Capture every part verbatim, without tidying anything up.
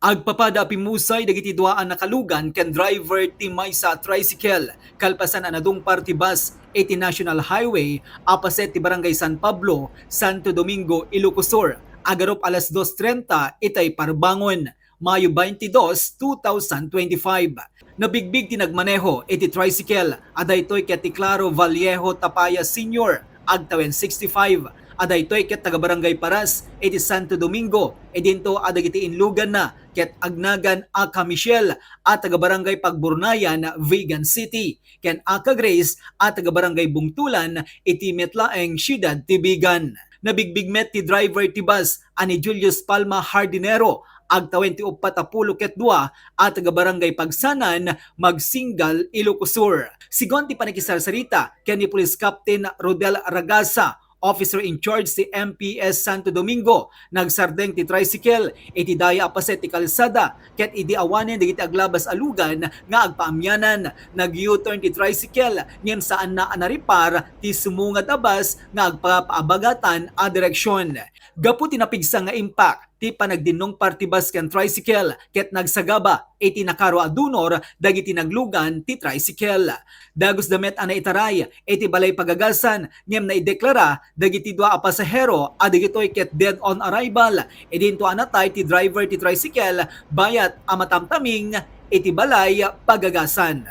Agpapada a pimmusay dagiti dua a nakalugan ken driver ti maysa a tricycle, kalpasan a nadungpar ti bus iti National Highway a paset ti Barangay San Pablo, Santo Domingo, Ilocos Sur, agarup alas dos trenta itay parbangon, Mayo twenty-two, two thousand twenty-five. Nabigbig ti nagmaneho iti tricycle a daytoy ket ti Claro Vallejo Tapaya Senior, agtawen sixty-five, a daytoy ket taga-Barangay Paras iti Santo Domingo, idinto a dagiti inluganna ket agnagan Aka Michelle a taga-Barangay Pagburnayan, Vigan City, ken Aka Grace a taga-Barangay Bungtulan iti met laeng siudad ti Vigan. Nabigbig met ti driver ti bus a ni Julius Palma Hardinero, agtawen ti uppat a pulo ket dua a taga-Barangay Pagsanan, Magsingal, Ilocos Sur. Sigun ti panakisarsarita ken ni Police Captain Rodel Ragasa, officer in charge ti M P S Santo Domingo, nagsardeng ti tricycle iti daya a paset ti kalsada ket idi awanen dagiti aglabas a lugan nga agpaamianan, nag-U-turn ti tricycle ngem saanna a naripar ti sumungad a bus nga agpapaabagatan a direksion. Gapu ti napigsa nga impact ti panagdinnungpar ti bus ken tricycle ket nagsagaba iti nakaro a dunor dagiti naglugan ti tricycle. Dagusda met a naitaray iti balay pagagasan ngem naideklara dagiti dua a pasahero a dagitoy ket dead on arrival. Idinto a natay ti driver ti tricycle bayat a matamtaming iti balay pagagasan.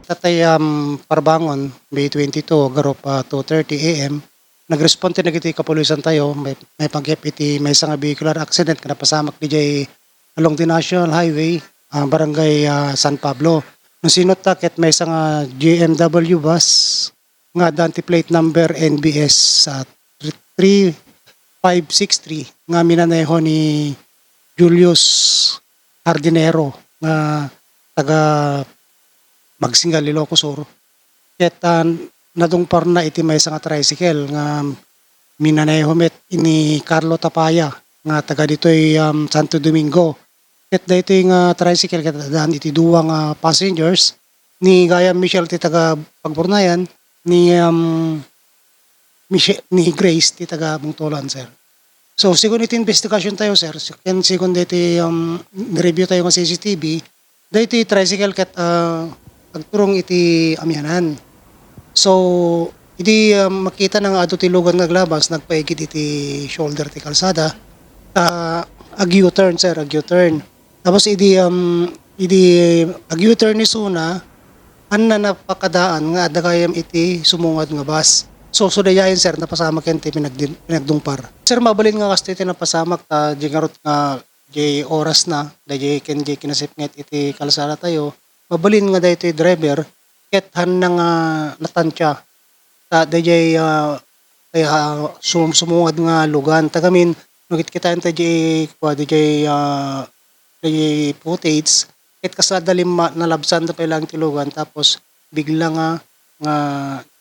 Tatay, um, parbangon, May twenty-two, garup, ah, two thirty A M, nagresponde dagiti kapulisan tayo, may, may pag-, iti maysa nga vehicular accident nga napasamak diay along the National Highway, ah, Barangay, ah, San Pablo. No sinutta ket maysa nga G M W bus nga addaan ti plate number N B S, ah, three five six three nga minaneho ni Julius Hardinero nga taga Magsingal, Ilocos Sur. Ket, ah, nadungparna iti maysa nga tricycle nga minaneho met ni Carlo Tapaya nga taga ditoy, um, Santo Domingo. Ket daytoy nga tricycle ket addaan iti dua nga passengers, ni Gayam Michelle ti taga Pagburnayan, ni, um, Miche-, ni Grace ti taga Bungtulan, sir. So, sigun iti investigasyon tayo, sir, ken sigun daytoy, um, review tayo nga C C T V, daytoy tricycle ket, ah, agturong iti amianan. So, idi, ah, makitana nga adu ti lugan nga aglabas, nagpaigid iti shoulder ti kalsada, ta ag-U-turn, sir, ag-U-turn. Tapos idi, um, idi ag-U-turn isuna, ania napakadaan nga adda gayam iti sumungad nga bus. So, so dayaen, sir, napasamak ken ti pinagdin-, pinagdungpar. Sir, mabalin nga kastoy ti napasamak ta di ngarud nga di oras na, daydiay ken di kinasipnget iti kalsada tayo, mabalin nga daytoy driver ket haanna nga natantia. Ta daydiay, ah, kaya sum-, sumungad nga lugan. Ta gamin, no kitkitaen ta di, kua, daydiay, ah, daydiay footage, ket kasla da limma-, nalabsan da pay laeng ti lugan, tapos bigla nga, nga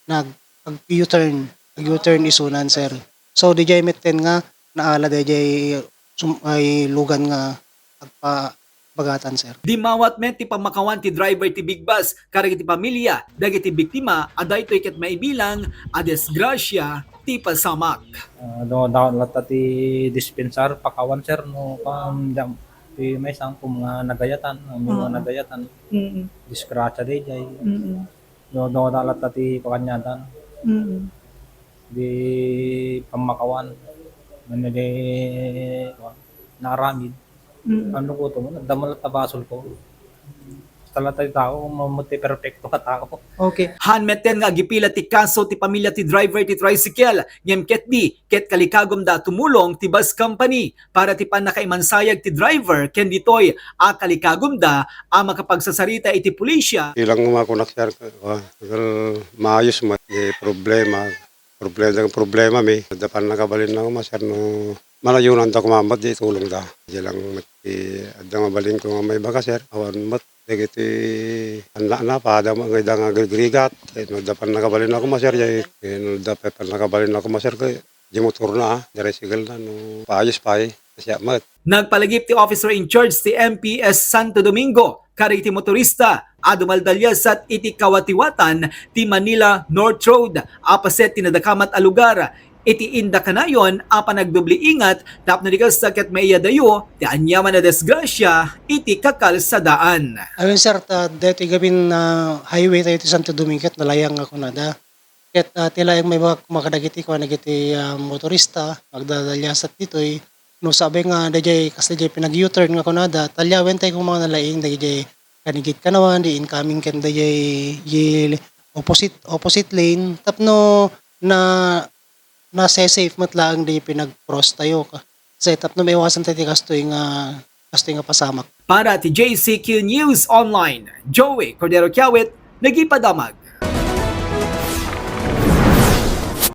nag-, ag-U-turn, ag-U-turn isunan, sir. So, daydiay metten nga naala daydiay sum-, ay lugan nga agpabagatan, sir. Dimmawat met ti pammakawan ti driver ti big bus kadagiti pamilia dagiti biktima a daytoy ket maibilang a disgrasya ti pasamak. Ah, no, daw latta ti dispensar, pakawan, sir, no, kan, jam, ti may sangkom nga nagayatan, no, may mga Mm. nagayatan. Mm. Disgrasya daydiay. Mm. No, no, latta ti pakanyadan. Mm. Di pammakawan. Ano di, naaramid. Mm. Ano ko to, nagdamag latta basol ko. Basta latta ti tao, mamuti perfecto nga tao. Okay. Haan metten nga agipila ti kaso ti pamilia ti driver ti tricycle, ngem ketdi, ket kalikagumda a tumulong ti bus company para ti pannakaimansayag ti driver ken ditoy a kalikagumda a makapagsasarita iti pulisya. Ilang nga makunak, sir, ka-, ah, well, maayos met ti problema. Problema, problema mi. Adda pannakabalinna koma, sir, no manayonanda koma met di tulongda. Di lang met ti adda nga mabalin ko nga maibaga, sir. Awan met dagiti annakna, pada met nga ida nga agrigrigat. Eh, no adda pannakabalinna koma, sir, jay, eh, no adda pay pannakabalinna koma, sir, kay di motorna, ah, tricycle na, no paayos pay, siak met. Nagpalagip ti officer in charge ti M P S Santo Domingo kadagiti motorista a dumaldaliasat iti kawatiwatan ti Manila North Road a paset ti nadakamat a lugar iti inda kanayon a panagdubli ingat tapno di kasta ket maiyadayo ti aniaman a disgrasya iti kakalsadaan. Awen, sir, ta daytoy gabin, ah, highway tayo ti Santo Domingo ket nalayang nga kunada. Ket, ah, ti laeng maibaga koma kadagiti kuan dagiti, ah, motorista agdadaliasat ditoy, no sabay nga daydiay, kas daydiay pinag-U-turn nga kunada, talyawen tayo koma nga nalaing daydiay kanigit kanawan, di incoming ken daydiay, di opposite, opposite lane, tapno na, nasa-safe met laeng di pinag-cross tayo. Sa tapno maiwasan tayo ti kastoy nga, kastoy nga pasamak. Para ti J C Q News Online, Joey Cordero Kiawit, nagipadamag